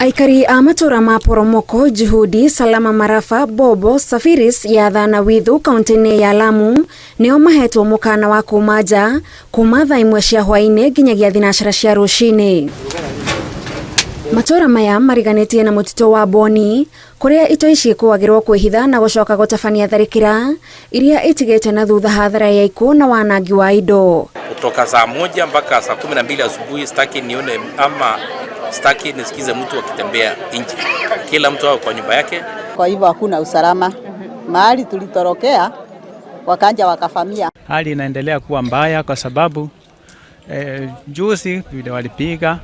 Aikari a matũra ma Poromoko, Juhudi, Salama Marafa, Bobo, Safiris, Yatha na Withu kaunti-inĩ ya Lamu nĩo mahetwo mũkana wa kuma nja kuma thaa 1 cia hwaĩ-inĩ nginyagia thinacara cia rũcinĩ. Matũra maya mariganĩtie na mũtitũ wa Boni kũrĩa itoi ciĩkũagĩrwo kwĩhitha na gũcoka gũtabania tharĩkĩra iria itigĩte na thutha hathara ya ikuũ na wanangi wa indo. Kutoka saa 1 mpaka saa 12 asubuhi sitaki nione ama sitaki nisikize mtu akitembea nje. Kila mtu awe kwa nyumba yake. Kwa hivyo hakuna usalama mahali tulitorokea, wakanja wakafamia. Hali inaendelea kuwa mbaya kwa sababu juzi vile walipiga,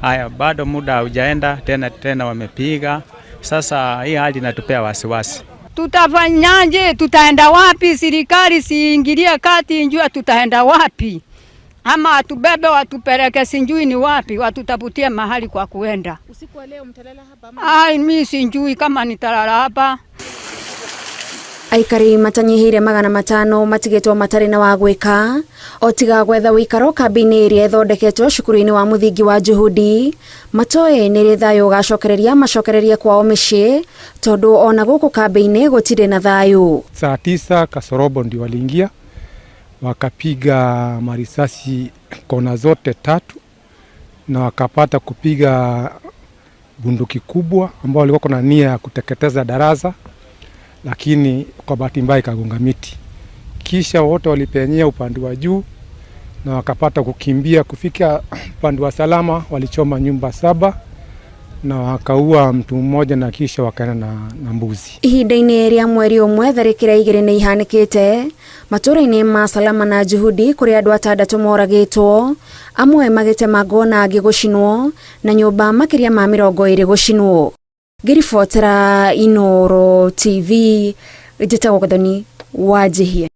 haya bado muda haujaenda tena tena wamepiga. Sasa hii hali inatupea wasiwasi. Tutafanyaje? Tutaenda wapi? Serikali siingilie kati, njua tutaenda wapi? Ama watubebe watupeleke sijui ni wapi, watutafutie mahali kwa kuenda. Usiku wa leo mtalala hapa ama? Ai, mi sijui kama nitalala hapa. Aikari matanyihĩire 500 matigĩtwo matarĩ na wa gwĩka o tiga gwetha ũikaro kambĩ-inĩ ĩrĩa ĩthondeketwo cukuru-inĩ wa mũthingi wa Juhudi. Matoĩ nĩ rĩ thayũ ũgacokereria macokererie kwao mĩciĩ tondũ ona gũkũ kambĩ-inĩ gũtirĩ na thayũ. Saa 9 kasorobo ndio waliingia wakapiga marisasi kona zote tatu na wakapata kupiga bunduki kubwa ambao walikuwa na nia ya kuteketeza darasa, lakini kwa bahati mbaya ikagonga miti. Kisha wote walipenyea upande wa juu na wakapata kukimbia kufika upande wa salama. Walichoma nyumba 7 na wakaua mtu mmoja na kisha wakaenda na mbuzi. Ihinda-inĩ rĩa mweri ũmwe tharĩkĩra 2 nĩ ihanĩkĩte matũra-inĩ ma Salama na Juhudi kũrĩa andũ 6 moragĩtwo, amwe magĩtemangwo na angĩ gũcinwo na nyũmba makĩria ma 20 gũcinwo. Ngĩribotera Inooro TV, njĩtagwo Gathoni Wanjihia.